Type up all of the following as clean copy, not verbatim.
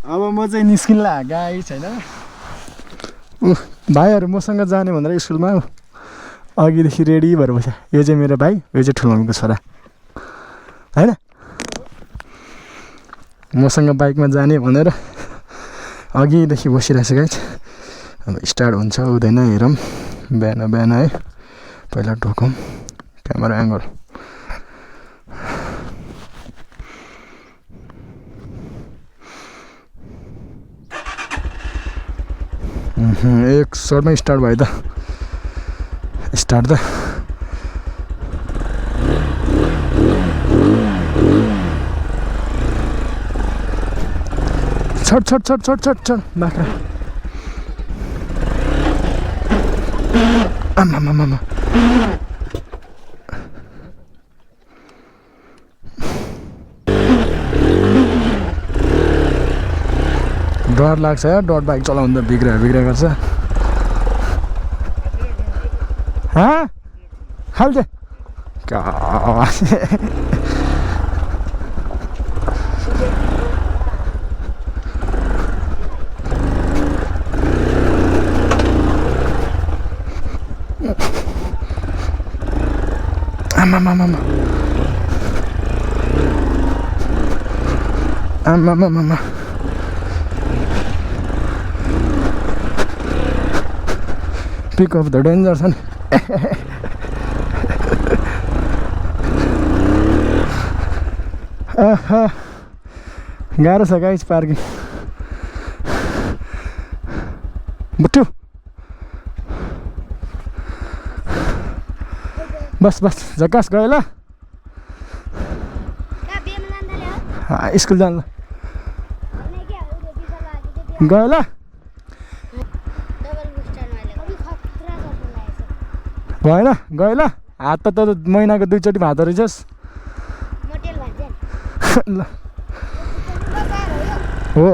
अब म चाहिँ निस्किन्ला गाइस हैन भाइहरु मसँग जाने भनेर स्कुलमा अघिदेखि रेडी भएर बस्या यो चाहिँ मेरो भाइ यो चाहिँ ठुलो मम्मीको छोरा हैन मसँग बाइकमा जाने भनेर अघिदेखि बसिरहेछ गाइस अब स्टार्ट हुन्छ हुँदैन हेरौँ बिहान बिहान है पहिला ठोकौँ क्यामेरा एङ्गल एक सर्टमै स्टार्ट भयो त स्टार्ट त छट छट छट छट छट छट बाख्रा आमामामा डर लाग्छ यार डट बाइक चलाउँदा बिग्रिया गर्छ हाँ खाल्दे आमामामा पिक अफ द डेन्जर छ नि गाह्रो छ गाइस पार्किङ बुट्टु बस बस झकास गयो ल स्कुल जानु ल गयो ल भएन गयो ल हात त महिनाको 2 चोटि भाँदो रहेछस् ल हो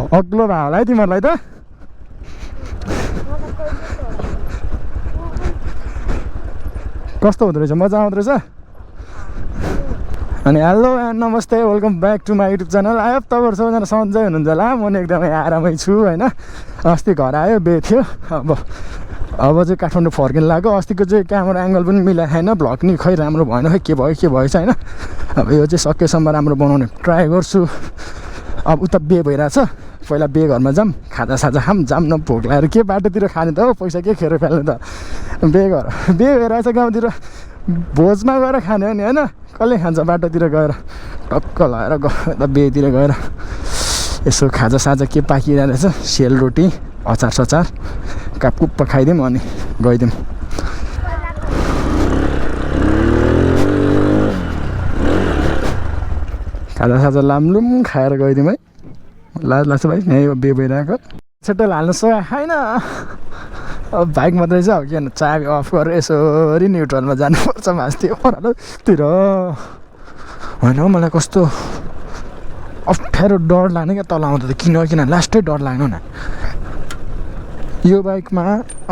अग्लो भयो होला है तिमीहरूलाई त कस्तो हुँदो रहेछ मजा आउँदो रहेछ अनि हेलो एन्ड नमस्ते welcome back to my YouTube channel आयो तपाईँहरू सबैजना सन्चै हुनुहुन्छ होला म नि एकदमै आरामै छु होइन अस्ति घर आयो बे थियो अब चाहिँ काठमाडौँ फर्किन लाग्यो अस्तिको चाहिँ क्यामेरा एङ्गल पनि मिलाएको छैन भ्लग नि खै राम्रो भएन खै के भएछ होइन अब यो चाहिँ सकेसम्म राम्रो बनाउने ट्राई गर्छु अब उता बे भइरहेछ पहिला बे घरमा जाऊँ खाजासाजा खाऊँ जाऊँ न भोक लगाएर के बाटोतिर खाने त हो पैसा के खेर फाल्ने त बे भइरहेछ गाउँतिर भोजमा गएर खाने हो नि होइन कसले खान्छ बाटोतिर गएर टक्क लगाएर गयो बेतिर गएर यसो खाजासाजा के पाकिरहेको रहेछ सेलरोटी अचार सचार कापकुप्प खाइदिउँ अनि गइदिउँ खाजासाजा लाम्लुम खाएर गइदिउँ है लाज लाग्छ भाइ यहीँ बे भइरहेको सेटल हाल्नु सकेको छैन अब बाइक मात्रै छ अब के चाबी अफ गरेर यसरी न्युट्रलमा जानुपर्छ मास्तिर ओह्रालोतिर होइन हौ मलाई कस्तो अप्ठ्यारो डर लाग्ने क्या तल आउँदा त किन लास्टै डर लाग्नु न यो बाइकमा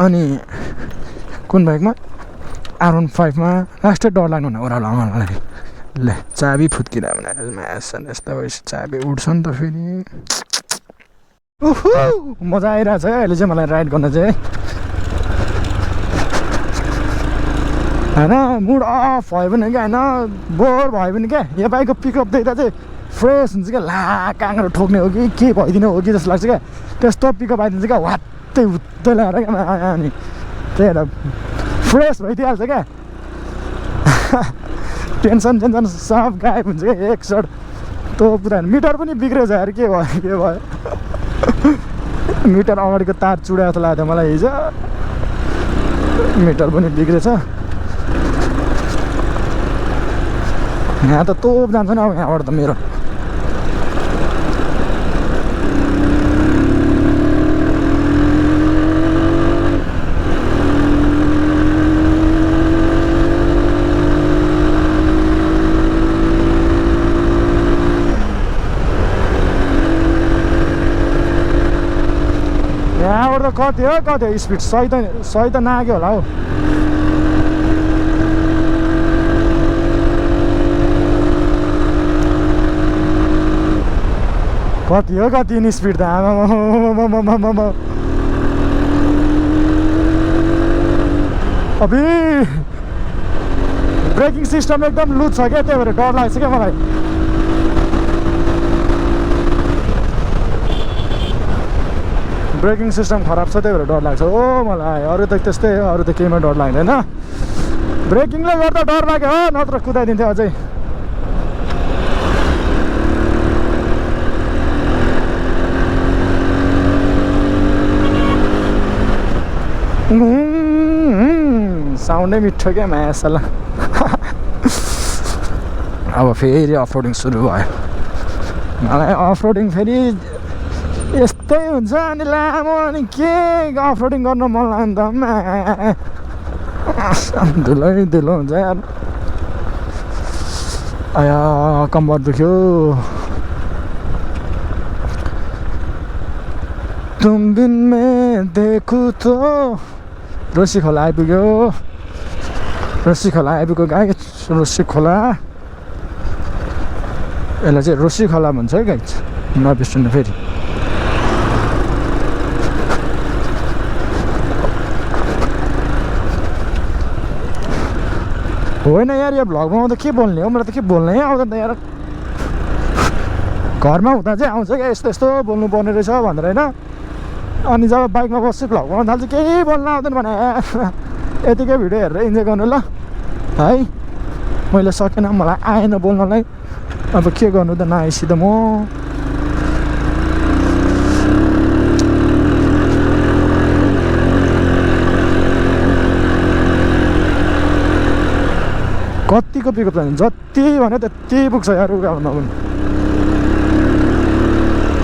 अनि कुन बाइकमा R15 मा लास्टै डर लाग्नु न ओह्रालो आउनलाई ल चाबी फुत्किँदा भने म्यासन यस्तो भएपछि चाबी उड्छ नि त फेरि मजा आइरहेछ है अहिले चाहिँ मलाई राइड गर्न चाहिँ होइन मुड अफ भयो भने क्या होइन बोर भयो भने क्या यो बाइकको पिकअप देख्दा चाहिँ फ्रेस हुन्छ क्या ला काँगरो ठोक्ने हो कि के भइदिने हो कि जस्तो लाग्छ क्या त्यस्तो पिकअप आइदिन्छ क्या वात्तै हुत्तै लगाएर क्या अनि त्यही भएर फ्रेस भइदिइहाल्छ क्या टेन्सन सब गायब हुन्छ क्या एकचोट त्यो पुरा मिटर पनि बिग्रेछ यार के भयो मिटर अगाडिको तार चुडाएको जस्तो लाग्यो मलाई हिजो मिटर पनि बिग्रेछ यहाँ त तोप जान्छ नि अब यहाँबाट त मेरो यहाँबाट त कति हो स्पिड सही त नाग्यो होला हौ कति हो कति नि स्पिड त आमा अबि ब्रेकिङ सिस्टम एकदम लुज छ क्या त्यही भएर डर लाग्छ क्या मलाई ब्रेकिङ सिस्टम खराब छ त्यही भएर डर लाग्छ ओ मलाई अरू त त्यस्तै हो अरू त केहीमा डर लाग्दैन ब्रेकिङले गर्दा डर लाग्यो हो नत्र कुदाइदिन्थ्यो अझै साउन्डै मिठो क्या मायासला अब फेरि अफरोडिङ सुरु भयो मलाई अफरोडिङ फेरि यस्तै हुन्छ अनि लामो अनि के अफरोडिङ गर्न मन लाग्यो नि त धुलै धुलो हुन्छ यार आया कम्बर दुख्यो तुम बिन में देखु तो रोसी खोला आइपुग्यो रोसी खोला आइपुग्यो गाइज रोसी खोला यसलाई चाहिँ रोसी खोला भन्छ है गाइज नबिर्सनु फेरि होइन यार यो भ्लगमा आउँदा के बोल्ने हो मलाई त के बोल्नै आउँदैन त यार घरमा हुँदा चाहिँ आउँछ क्या यस्तो यस्तो बोल्नु पर्ने रहेछ भनेर होइन अनि जब बाइकमा बस्छु भ्लग बनाउनु थाल्छु केही बोल्न आउँदैन भने यतिकै भिडियो हेरेर इन्जोय गर्नु ल है मैले सकेन मलाई आएन बोल्नलाई अब के गर्नु त नआएपछि त म कतिको पिकअप छ जति भन्यो त्यति पुग्छ यार उगा भन्दा पनि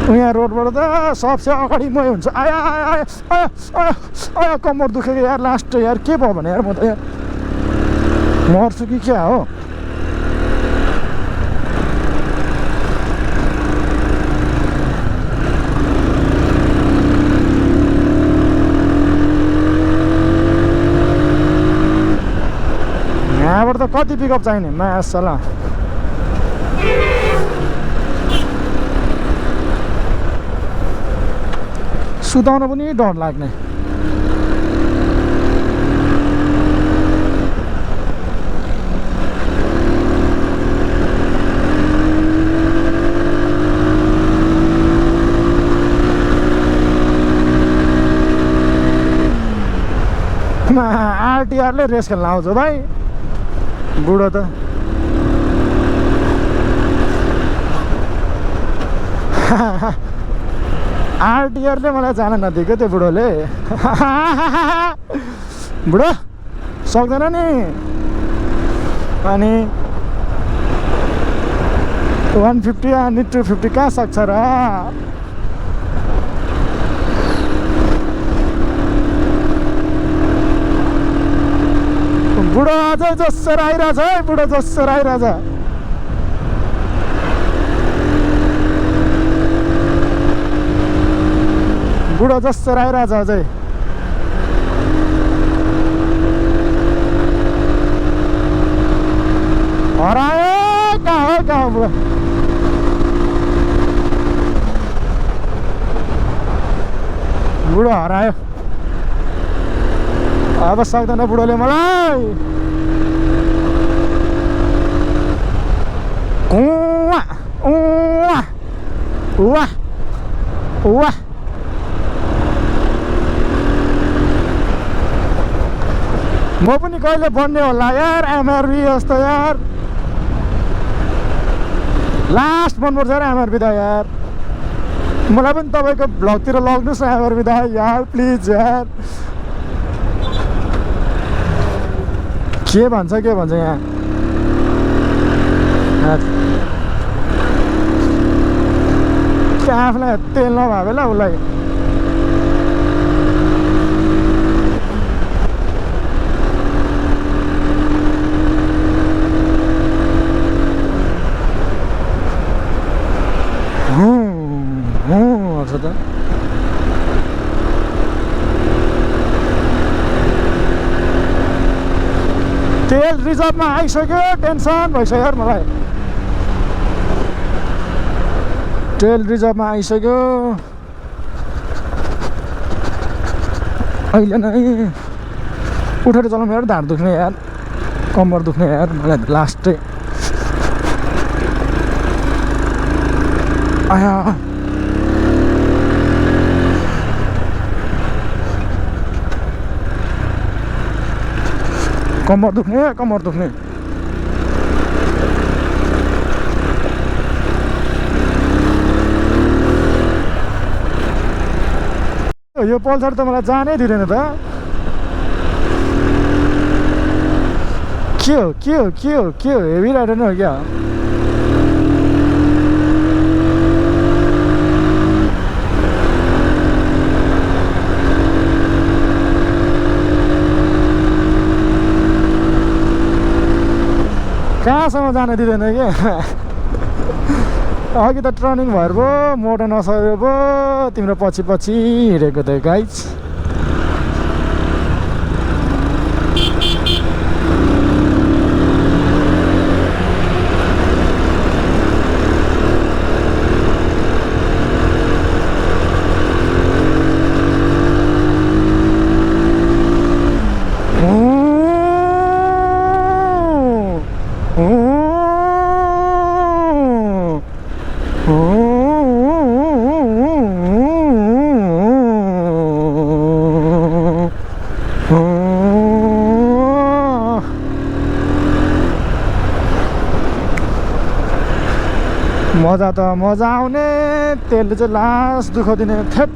यहाँ रोडबाट त सबसे अगाडि मै हुन्छ आया आया आया आया आया कम्मर दुखेको यार लास्ट यार के भयो भने यार म त यार मर्छु कि क्या हो यहाँबाट त कति पिकअप चाहिने मासला सुताउन पनि डर लाग्ने आरटिआरले रेस खेल्न आउँछ भाइ बुढो त आरटिआरले मलाई जान नदिएको त्यो बुढोले बुढो सक्दैन नि अनि 150 अनि 250 कहाँ सक्छ र बुढो अझै जसरी आइरहेछ है बुढो जसरी आइरहेछ बुढो जसरी आइरहेछ अझै हरायो कहाँ हो बुढो बुढो हरायो अब सक्दैन बुढोले मलाई म पनि कहिले बन्ने होला यार एमआरबी जस्तो यार लास्ट बन्नुपर्छ यार एमआरबी त यार मलाई पनि तपाईँको भ्लगतिर लग्नुहोस् न एमआरबी त यार प्लिज यार के भन्छ यहाँ आफूलाई तेल नभए बेला उसलाई त तेल रिजर्भमा आइसक्यो टेन्सन भइसक्यो यार मलाई टेल रिजर्भमा आइसक्यो अहिले नै उठेर चलाउनु यार ढाड दुख्ने यार कम्मर दुख्ने यार मलाई लास्टै आया कम्मर दुख्ने यो पल्सर त मलाई जानै दिँदैन त के हो हेभी राइडर नै हो क्या कहाँसम्म जान दिँदैन क्या अघि त टर्निङ भएर पो मोटो नसकेर पो तिम्रो पछि हिँडेको त गाइज मजा त मजा आउने त्यसले चाहिँ लास्ट दुःख दिने थेट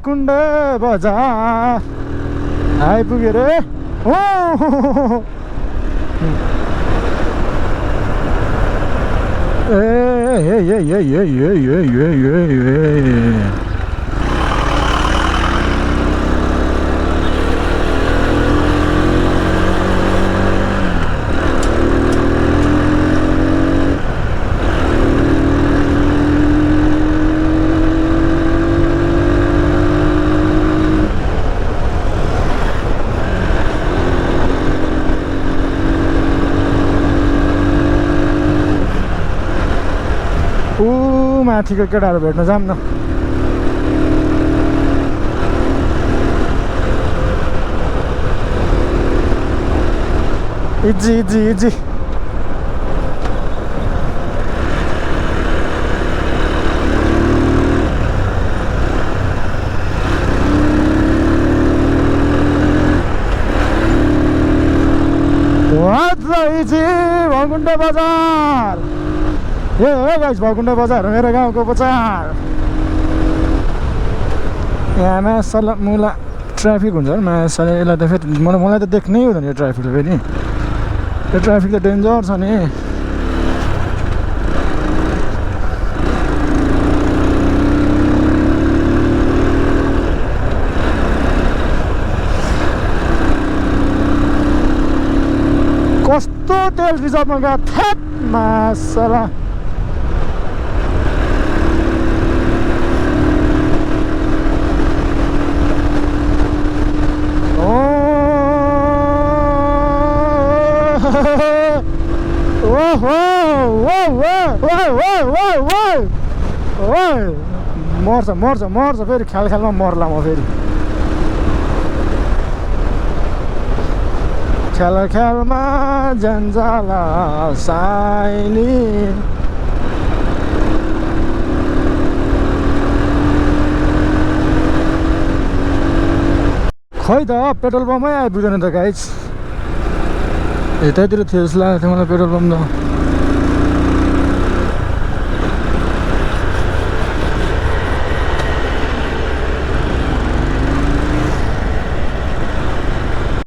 कुण्डे बजार आइपुग्यो रे ओ माथिको केटाहरू भेट्न जाऊँ न इजी भकुण्डे बजार ए गाइस भकुण्डे बजार मेरो गाउँको बजार यहाँ मासला मुला ट्राफिक हुन्छ नि मासला यसलाई त फेरि मलाई त देख्नै हुँदैन यो ट्राफिक फेरि यो ट्राफिक त डेन्जर छ नि कस्तो तेल रिजर्भमा गएको थ्याट मासला मर्छ फेरि ख्यालमा मर्ला म फेरि ख्यालमा जन्जाला साइली खै त पेट्रोल पम्पमै आइपुग्दैन त गाइज यतैतिर थियो जस्तो लागेको थियो मलाई पेट्रोल पम्प त